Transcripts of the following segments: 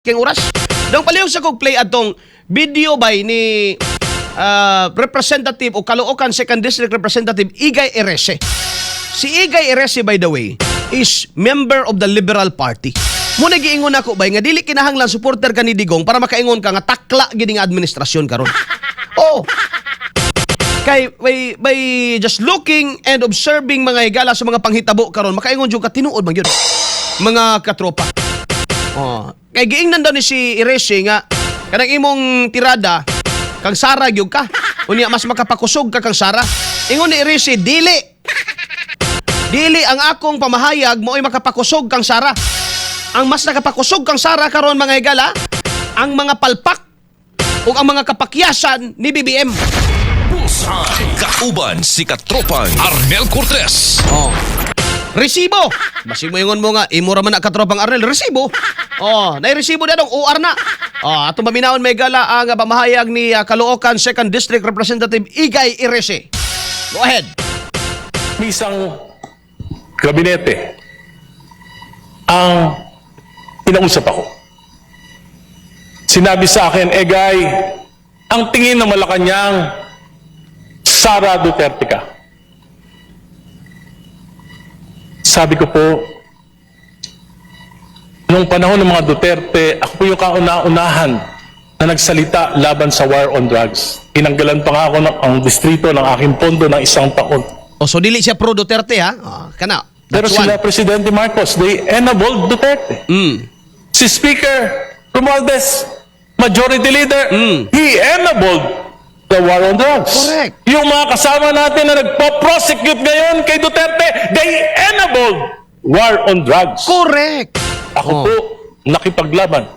King oras. Dong palihog sa kog play atong video by ni representative o Caloocan Second District Representative Egay Erice. Si Egay Erice, by the way, is member of the Liberal Party. Mao na giingon ako bay nga dili kinahanglan supporter ka ni Digong para makaingon ka nga takla gid nga administrasyon karon. Oh. Kay by just looking and observing, mga higala, sa mga panghitabo karon, makaingon jud ka, tinuod man gyud, mga katropa. Oh, kay giingnan daw ni si Erice nga kanang imong tirada kang Sara gyud ka. Unya mas makapakusog ka kang Sara. Ingon ni Erice, dili. Dili ang akong pamahayag mo'y makapakusog kang Sara. Ang mas nakapakusog kang Sara karon, mga higala, ang mga palpak ug ang mga kapakyasan ni BBM. Bullseye. Kauban si Katropang Arnel Cortez. Oh. Resibo. Basig mo ingon mo nga imo ra man na, Katropang Arnel, resibo. Oh, nay resibo na dong OR na. Oh, atong paminawon, may gala, ang pamahayag ni Caloocan Second District Representative Egay Erice. Go ahead. Isang gabinete ang pinausap ako. Sinabi sa akin, "Egay, ang tingin ng Malacanang, Sara Duterte ka." Sabi ko po, nung panahon ng mga Duterte, ako po yung kauna-unahan na nagsalita laban sa war on drugs. Tinanggalan pa nga ako ng ang distrito ng aking pondo ng isang taon. Oh, so dili siya pro Duterte ha? Ah, kana. Pero That's sila one. Presidente Marcos, they enabled Duterte. Si Speaker Romualdez, Majority Leader, he enabled the war on drugs. Correct. Yung mga kasama natin na nagpo-prosecute ngayon kay Duterte, they enabled war on drugs. Correct. Ako Oh. po, nakipaglaban.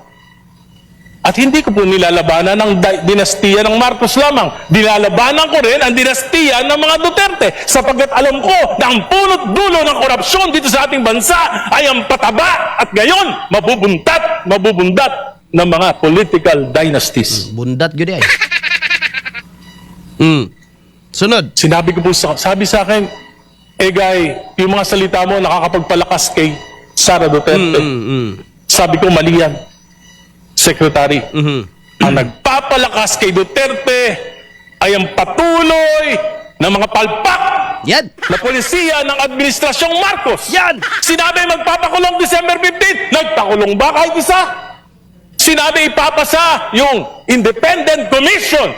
At hindi ko po nilalabanan ang dinastiya ng Marcos lamang. Nilalabanan ko rin ang dinastiya ng mga Duterte. Sapagkat alam ko na ang punot dulo ng korupsyon dito sa ating bansa ay ang pataba at ngayon mabubuntat, mabubundat ng mga political dynasties. Bundat gyud ay. Sunod. Sinabi ko po sa, sabi sa akin, "Egay, yung mga salita mo nakakapagpalakas kay Sara Duterte." Sabi ko, "Mali yan, Secretary. Ang nagpapalakas kay Duterte ay ang patuloy ng mga palpak Yan. na polisiya ng Administrasyong Marcos." Yan. Sinabi magpapakulong December 15. Nagpakulong ba kahit isa? Sinabi ipapasa yung Independent Commission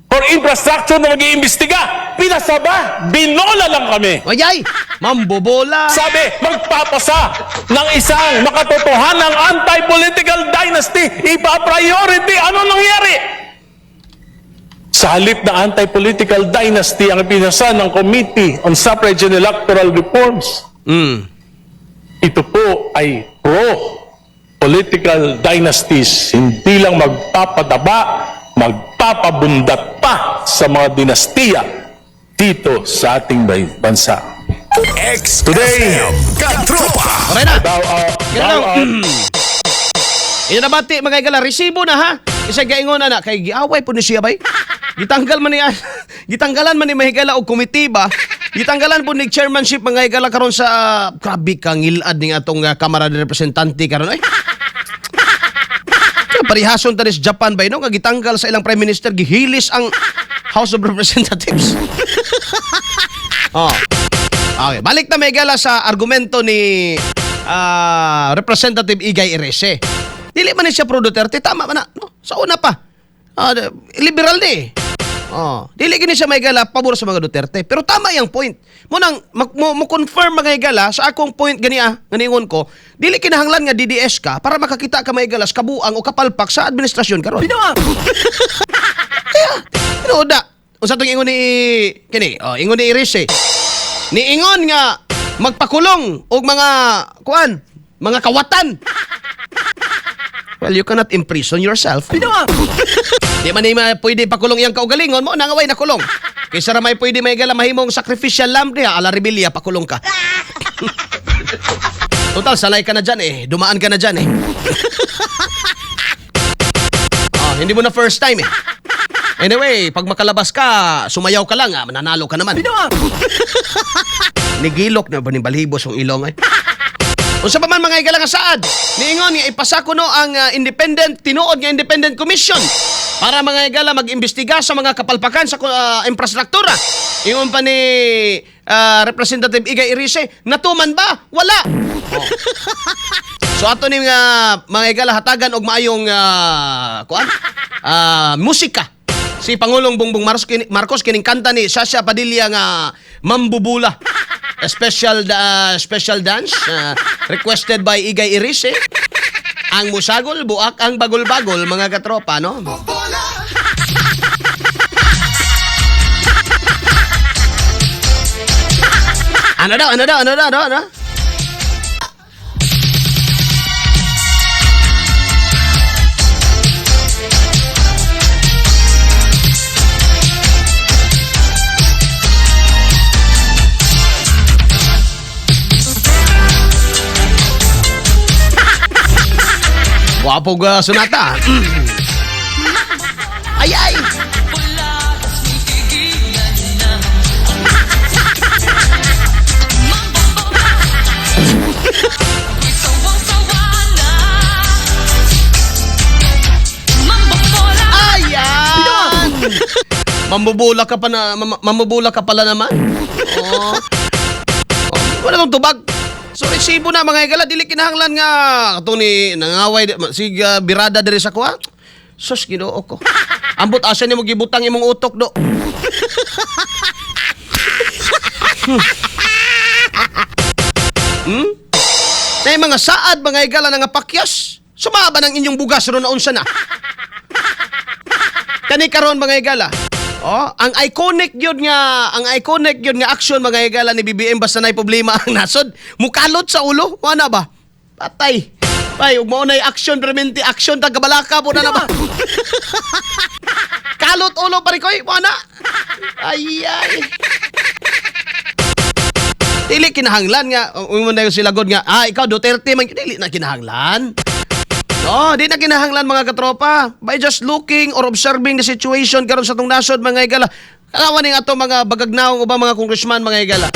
for Infrastructure na mag-iimbestiga. Pinasa ba? Binola lang kami. Ayay, mambobola. Sabi, magpapasa ng isang makatotohanang anti-political dynasty. Ipa-priority. Ano nangyari? Sa halip na anti-political dynasty ang pinasa ng Committee on Suffrage and Electoral Reforms, ito po ay pro-political dynasties. Hindi lang magpapataba, magpapabundat pa sa mga dinastiya dito sa ating bansa. XFM Katropa. Okay na. Bow out, Ganun bow lang. out. Ina nabati, mga igala, resibo na ha. Isa gaingon na na kay giaway po ni siya bay. Gitanggal man niya, gitanggalan man ni mahigala og komite ba. Gitanggalan po ni chairmanship, mga higala, karon sa grabe kang ngilad ning atong Kamara de Representante karon ay. Kaya parihason ta ni sa Japan bay no, nga gitanggal sa ilang prime minister, gihilis ang House of Representatives. Oh. Okay, balik na, Megala, sa argumento ni Representative Egay Erice. Dili man ni siya pro Duterte, tama man na. No? Sa una pa. Liberal ni. Oh, dili gini siya, Megala, pabor sa mga Duterte. Pero tama yung point. Mo nang mo confirm, mga higala, sa akong point gani nga niingon ko, dili kinahanglan nga DDS ka para makakita ka, mga higala, sa kabuang o kapalpak sa administrasyon karon. Kaya, tinuod na. Unsa tong ingon ni kini? Oh, ingon ni Erice. Niingon nga magpakulong og mga kuan, mga kawatan. Well, you cannot imprison yourself. Di man ni pwede pakulong iyang kaugalingon mo, nangaway na kulong. Kaysa ra may pwede may gala mahimong sacrificial lamb niya, ala rebelya, pakulong ka. Total, sanay ka na dyan eh. Dumaan ka na dyan eh. Oh, hindi mo na first time eh. Anyway, pag makalabas ka, sumayaw ka lang, ah, mananalo ka naman. Nigilok na ba ni balhibos ang ilong ay? Unsa pa man, mga higala, nga saad? Niingon nga ipasa kuno ang independent, tinuod nga independent commission para, mga higala, mag-imbestiga sa mga kapalpakan sa infrastruktura. Ingon pa ni Representative Igay Erice, natuman ba? Wala. Oh. So ato ni nga, mga higala, hatagan og maayong kuan? Musika si Pangulong Bongbong Marcos, Marcos kining kanta ni Sasha Padilla nga "Mambubula". A special dance requested by Igay Erice. Ang musagol, buak ang bagol-bagol, mga katropa, no? Ano daw, ano daw, ano daw, ano, ano? Gwapo ga sunata. Ay ay. Ayan. Mambubula ka pa na mamubula ka pala naman. Oh. Oh, wala tong tubag. So resibo na, mga higala, dili kinahanglan nga kato ni nangaway sig birada diri sa kuha. Sus, Ginoo ko. Ambot asa nimo gibutang imong utok do. Na mga saad, mga higala, nga pakyas. Sumaba ng inyong bugas ron na unsa na. Kani karon, mga higala. Oh, ang iconic yun nga action, mga higala, ni BBM basta nay problema ang nasod, mukalot sa ulo, wala ba? Patay. Ay, ug mao nay action permente action tag kabalaka po na na ba? Kalot ulo pare koy, wala. Ay ay. Dili kinahanglan nga mo na sila god nga ikaw Duterte man, dili na kinahanglan. No, di na kinahanglan, mga katropa. By just looking or observing the situation karon sa atong nasod, mga higala. Kalawan ning ato mga bagagnaw ubang mga congressman, mga higala.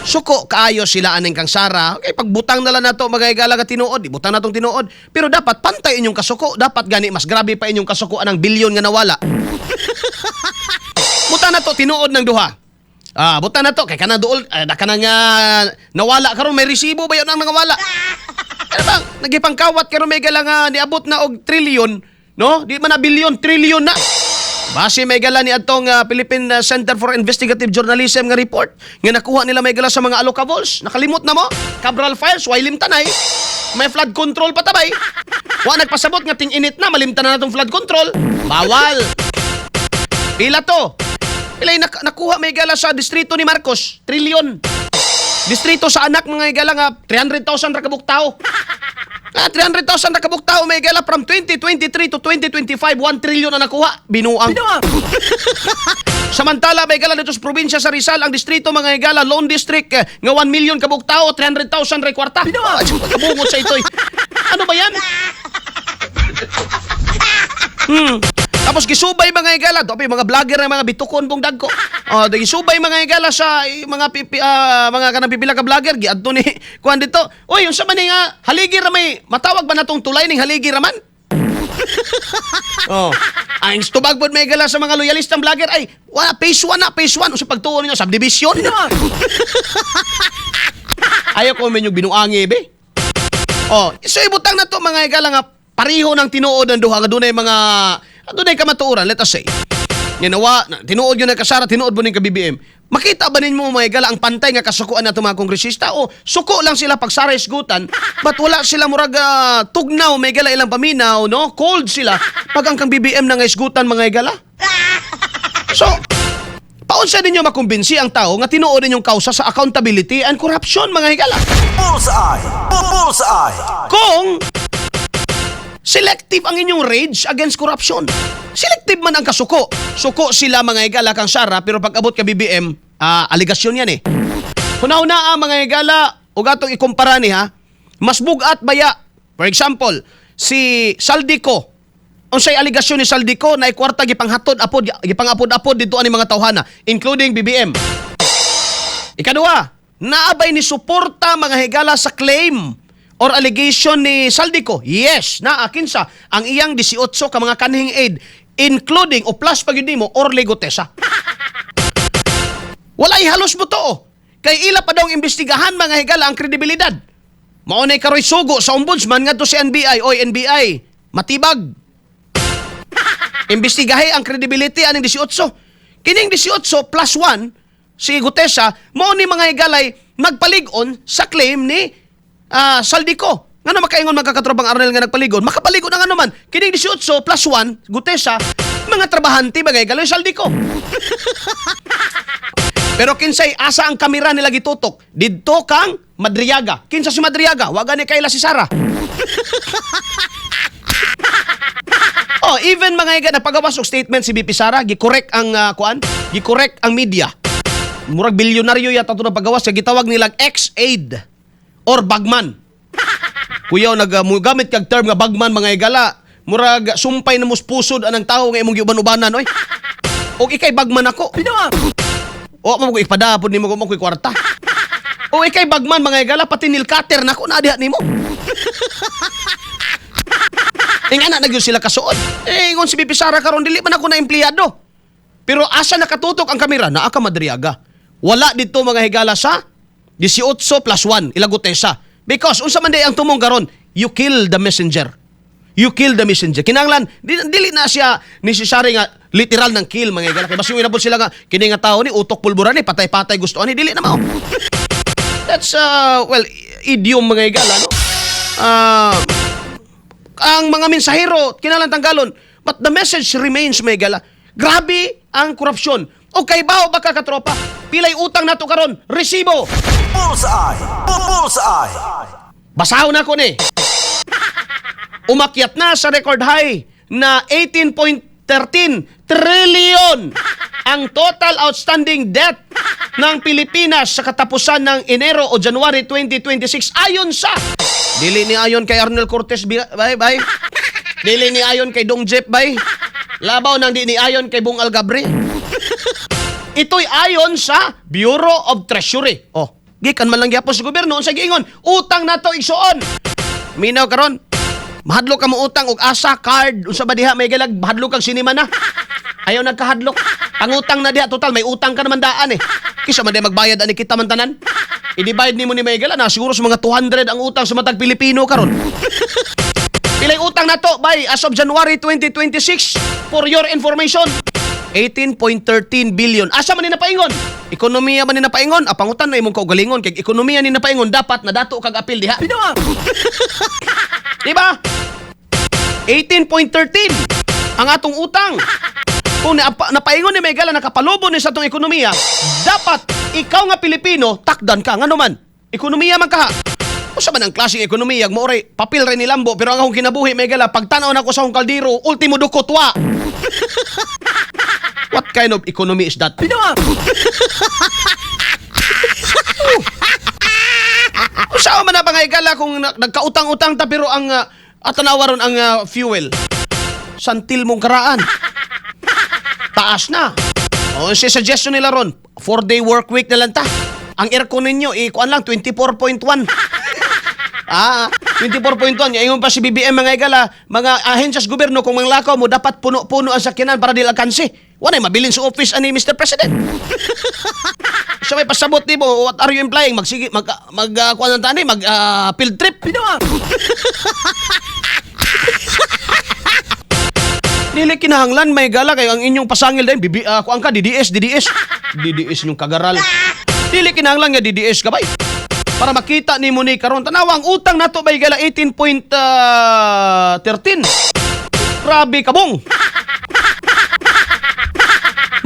Suko kaayo sila aning kang Sara. Okay, pagbutang na lang nato, mga higala, nga tinuod, ibutang natong tinuod. Pero dapat pantay inyong kasuko. Dapat gani mas grabe pa inyong kasuko anang bilyon nga nawala. Butang na to tinuod ng duha. Butang na to kay kanang duol kanang nawala karon may resibo ba yun ang nangawala? Ano ba? Nagipangkawat karon may gala nga niabot na og trilyon, no? Di man na bilyon, trilyon na. Base may gala ni atong Philippine Center for Investigative Journalism nga report nga nakuha nila may gala sa mga allocables. Nakalimot na mo? Cabral Files, way limtanay. May flood control pa tabay. Wa nagpasabot nga ting-init na malimtan na natong flood control. Bawal. Pila to? Pila yung nakuha may gala sa distrito ni Marcos? Trilyon. Distrito sa anak, mga higala, nga 300,000 ra kabuk tao. 300,000 ra kabuk tao may higala, from 2023 to 2025, 1 trillion na nakuha. Binuang. Samantala, may higala, dito sa probinsya sa Rizal, ang distrito, mga higala, lone district nga 1 million kabuk tao, 300,000 ra kwarta. Binuang. Kabungot sa itoy. Ano ba yan? Tapos gisubay, mga higala, dobi mga vlogger na mga bitukon bong dagko. Oh, gisubay, mga higala, sa mga pipi, mga kanang pipila ka vlogger giadto ni kuan dito. Uy, unsa man ni nga haligi ra, may matawag ba natong tulay ning haligi ra man? Oh. Ang tubag pod, may higala, sa mga loyalistang vlogger ay wala, phase 1 na, phase 1 sa pagtuon ninyo subdivision. Ayaw ko minyo binuangi be. Oh, so ibutang na to, mga higala, nga pareho ng tinuod ng duha nga dunay kamatuoran, let us say. Nga nawa, tinuod yun na kasara, tinuod mo ning ka BBM. Makita ba ninyo, mga higala, ang pantay nga kasukuan nato mga kongresista o suko lang sila pag Sara isgutan, but wala sila murag tugnaw, may higala, ilang paminaw, no? Cold sila pag ang kang BBM na nga isgutan, mga higala. So, paunsa ninyo makumbinsi ang tao nga tinuod ninyong kausa sa accountability and corruption, mga higala? Bullseye! Bullseye! Kung selective ang inyong rage against corruption. Selective man ang kasuko. Suko sila, mga higala, kang Sara, pero pag abot ka BBM, aligasyon yan eh. Huna-huna ang mga higala, ug atong ikumpara ni ha, mas bugat baya. For example, si Zaldy Co. Unsay aligasyon ni Zaldy Co na kwarta gipanghatod apod, gipangapod-apod dito ani mga tawhana, including BBM? Ikaduha, naabay ni suporta, mga higala, sa claim or allegation ni Zaldy Co? Yes, naa kinsa ang iyang 18 ka mga kanhing aide, including o plus pa gyud nimo Orly Guteza. Walay halos mo to. Kay ila pa daw imbestigahan, mga higala, ang kredibilidad. Mao nay karoy sugo sa ombudsman ngadto sa NBI. Oy NBI, matibag. Imbestigahe ang credibility aning 18. Kining 18 plus 1 si Guteza mao ni, mga higalay, nagpalig-on sa claim ni Zaldy Co. Ngano makaingon, mga katropang Arnel, nga nagpaligon? Makapaligon ang ano man. Kining 18 plus 1 Guteza, mga trabahante, mga higalay, Zaldy Co. Pero kinsay asa ang kamera nila gitutok? Didto kang Madriaga. Kinsa si Madriaga? Wa gani kaila si Sara. Oh, even, mga higa, napagawas og statement si VP Sara, gi-correct ang kuan, gi-correct ang media. Murag bilyonaryo yata to na pagawas, kay gitawag nilang ex-aide or bagman. Kuyaw nag gamit kag term nga bagman, mga higala. Murag sumpay na mos pusod anang tawo nga imong giuban-ubanan oy. Og ikay bagman ako. O mo ko ipadapod nimo mo ko'y kwarta. O ikay bagman, mga higala, pati nail cutter nako na diha nimo. Ingana na gyud sila kasuod. Eh, ingon si VP Sara karon, dili man ako na empleyado. Pero asa nakatutok ang kamera? Naa ka Madriaga. Wala dito, mga higala, sa 18 plus 1 ila Guteza. Because unsa man di ang tumong karon, you kill the messenger. You kill the messenger. Kinahanglan dili na siya necessary nga literal ng kill, mga higala. Kay basing inabot sila nga kini nga tao ni utok pulbura ni patay-patay gusto ani, dili na mao. That's well, idiom, mga higala, no? Ang mga mensahero kinahanglan tanggalon, but the message remains, mga higala. Grabe ang korupsyon. O kay bao ba ka, katropa? Pilay utang nato karon? Resibo. Bullseye! Bullseye! Basahon ako ni. Umakyat na sa record high na 18.13 trillion ang total outstanding debt ng Pilipinas sa katapusan ng Enero o January 2026 ayon sa, dili ni ayon kay Arnel Cortez bay bay, dili ni ayon kay Dong Jeff bay, labaw nang di ni ayon kay Bong Algabre. Ito'y ayon sa Bureau of Treasury. Oh, gikan man lang gyapon sa gobyerno, unsa giingon? Utang nato, igsuon. Minaw karon. Mahadlok ka mo utang og asa card unsa ba diha may galag, mahadlok kag sinima na. Ayaw nagkahadlok. Pangutang na diha, total may utang ka naman daan eh. Kisa man di magbayad ani kita man tanan. I-divide nimo ni may gala na siguro sa mga 200 ang utang sa matag Pilipino karon. Pilay utang nato by as of January 2026, for your information? 18.13 billion. Asa man ni napaingon? Ekonomiya man ni napaingon? Apangutan na imong kaugalingon kay ekonomiya ni napaingon, dapat nadato kag apil diha. Di ba? 18.13 ang atong utang. Kung napaingon ni Megala nakapalubo ni sa atong ekonomiya, dapat ikaw nga Pilipino takdan ka, ngano man. Ekonomiya man kaha. Usa man ang klaseng ekonomiya, mo oray papel rin ni Lambo, pero ang akong kinabuhi, Megala, pagtanaw nako sa akong kaldero, ultimo dukot wa. What kind of economy is that? Oh. Usa man na pangayigala kung nagkautang-utang ta, pero ang atanawa ron ang fuel. Santil mong karaan. Taas na. O, si suggestion nila ron, 4-day work week na lang ta. Ang aircon ninyo, ikuan lang, 24.1. 24.1. Ingon pa si BBM, mga igala, mga ahensya sa gobyerno, kung manglakaw mo, dapat puno-puno ang sakyanan para di alkansi. Wala mabilin sa office ani Mr. President. Siya may pasabot ni mo, what are you implying? Magsige, mag, mag, kuan ng tani, mag field trip. Dili kinahanglan may gala kayo ang inyong pasangil din bibi kuan ka DDS DDS DDS yung kagaral. Dili kinahanglan nga DDS ka bay. Para makita nimo ni karon, tanawa ang utang nato bay gala, 18.13. Grabe kabong.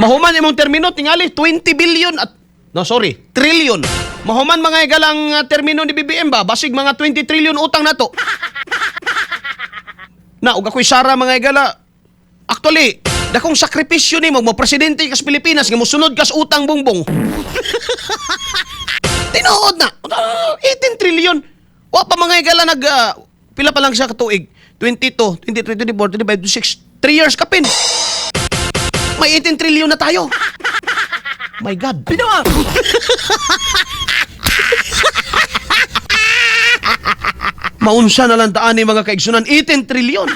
Mahuman imong termino tingali 20 billion at, no, sorry, trillion. Mahuman, mga galang, termino ni BBM ba, basig mga 20 trillion utang nato. Na ug ako'y Sara, mga igala. Actually, dakong sakripisyo nimo mo presidente ka sa Pilipinas nga mosunod ka sa utang bongbong. Tinuod na. 18 trillion. Wa pa, mga igala, nag pila pa lang siya katuig. 22, 23, 24, 25, 26, 3 years kapin. May 18 trillion na tayo. My God. Maunsa na lang taan ni, mga kaigsunan, 18 trillion.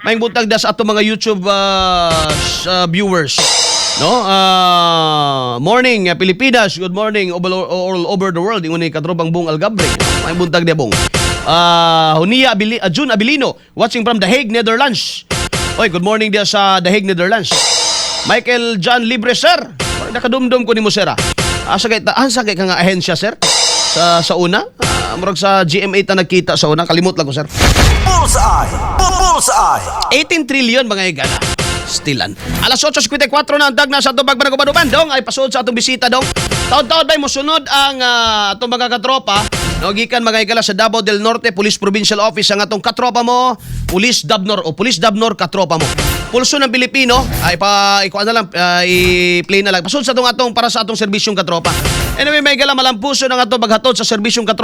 Maayong buntag da sa ato mga YouTube viewers. No? Morning Pilipinas, good morning all over the world. Ingon ni katropang Bong Algabre. Maayong buntag dia, Bong. Hunia Abili, June Abilino, watching from The Hague, Netherlands. Oy, good morning dia sa The Hague, Netherlands. Michael John Libre, sir. Parang nakadumdum ko nimo, sir. Ah. Asa kay asa kay ka nga ahensya, sir? Sa una? Murag sa GMA ta nagkita sa una, kalimot lang ko, sir. Bullseye! Bullseye! 18 trillion, mga higala. Stilan. Alas 8.54 na ang dagna sa atong pagbanag-uban. Dong, ay pasuod sa atong bisita, dong. Taod-taod bay mosunod ang atong mga katropa. No, gikan, mga higala, sa Davao del Norte Police Provincial Office ang atong katropa mo, Police Dabnor o Police Dabnor katropa mo. Pulso ng Pilipino ay pa ikuan na lang, i-play na lang. Pasuod sa atong atong para sa atong serbisyong katropa. Anyway, may higala, malampuso ng atong paghatod sa serbisyong katropa.